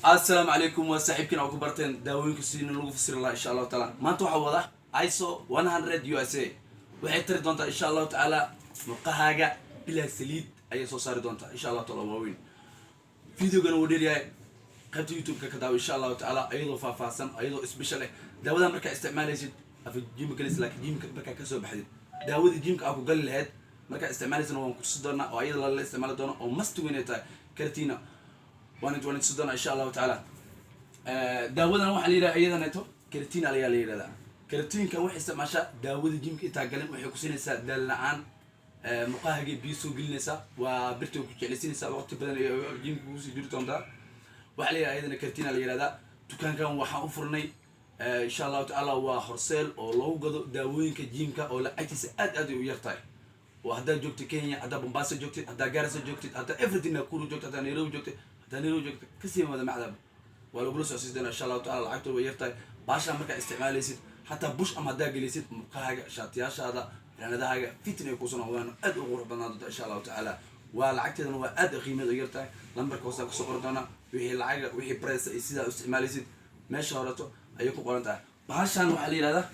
Assalaamu calaykum. Waa saaxiibkiin oo ku barteen daawooyinka sidii lagu fasiri lahaa, insha Allahu taala. Maanta waxaa wada ISO 100 USA. Waxay tari doontaa, insha Allahu tacaala, murqahaaga bilaa saliid ayay soo saari doontaa, insha Allahu taala. Waaweyn videogana wuu dheeryahay. Qaybta YouTube-ka ka daawo, insha Allahu tacaala, ayadoo faahfaahsan, ayadoo special eh. Daawadan markaa isticmaalaysid afa gym galis, laakiin gymka markaa kasoo baxdid, daawadii gymka aa ku gali lahayd markaa isticmaalaysana waan kutusi doonaa, oo ayada lala isticmaali doono oo must weyn ay tahay. Creatine waan tusi doonaa, insha Allahu tacaala. Daawadan waxaa la yidhaha iyadaneeto creatine ayaa la yidhahdaa. Creatineka waxay isticmaashaa daawada gymka intaa galin. Waxay kusinaysaa daal la-aan, murqahagay biyo soo gelinaysaa, waa birta ku jeclaysinaysaa, waqti badan ay gymka kusii jiri doontaa. Waxaa la yidhaha iyadana creatine la yidhahdaa. Dukaankan waxaan u furnay, insha Allahu tacaala, waa wholesale oo loogu gado daawooyinka gymka oo lacagtiisa aad aad ay u yar tahay. Oo haddaad joogtid Kenya, haddaad Mombasa joogtid, haddaad Garissa joogtid, haddaa everything, Nakuru joogtid, haddaa Nairobi joogtid, haddaa Nairobi joogtid, kasii wada macdaba waa lagula socodsiin doonaa, insha Allahu taala. Lacagtooda way yartahay. Baashaa markaa isticmaalaysid, xataa push ama haddaa gelisid, murqahaaga, shaatiyaashaada, finaanadahaaga fitin ay kuusoo noqdaan, aad u qurux badnaan doonta, insha Allahu tacaala. Waa lacagteedana waa aad qiimeed u yartahay. Lambarka hoose kusoo qori doonaa wixii lacaga, wixii price iyo sidaa u isticmaalaysid meesha horeto ayay ku qoran tahay. Bahashan waxaa la yidhahdaa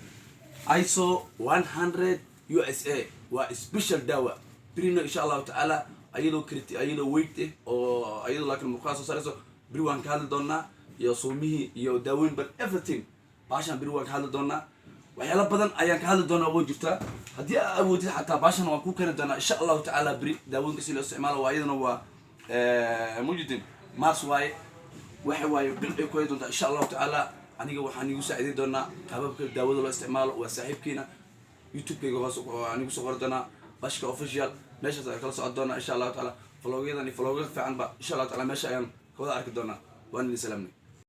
ISO 100 USA, waa special daawa. Brino, insha Allahu tacaala, ayadoo creatine, ayadoo weight eh oo ayadoo laakiin murqaha soo saarayso, beri waan ka hadli doonaa, iyo suumihii iyo daawooyin but everything. Baashan beri waan ka hadli doonaa, waxyaalo badan ayaan ka hadli doonaa. Way jirtaa, haddii aa awoodid xataa baashan waan ku keeni doonaa, insha Allahu tacaala, beri daawooyinka si loo isticmaalo. Waa iyadana waa mujidin mars waaye, waxa waaye bil ay ku hay doontaa, insha Allahu tacaala. Aniga waxaan igu saaciday doonaa qaababka daawada loo isticmaalo. Waa saaxiibkiina. YouTube-kayga hoos aan igu soo qori doonaa Bashka Official, meeshaas ayaan kala socon doonaa, insha Allahu tacaala. Vlogyadan iyo vlogya fiican ba, insha Allahu taala, meesha ayaan kawada arki doonaa. Waan idin salaamnay.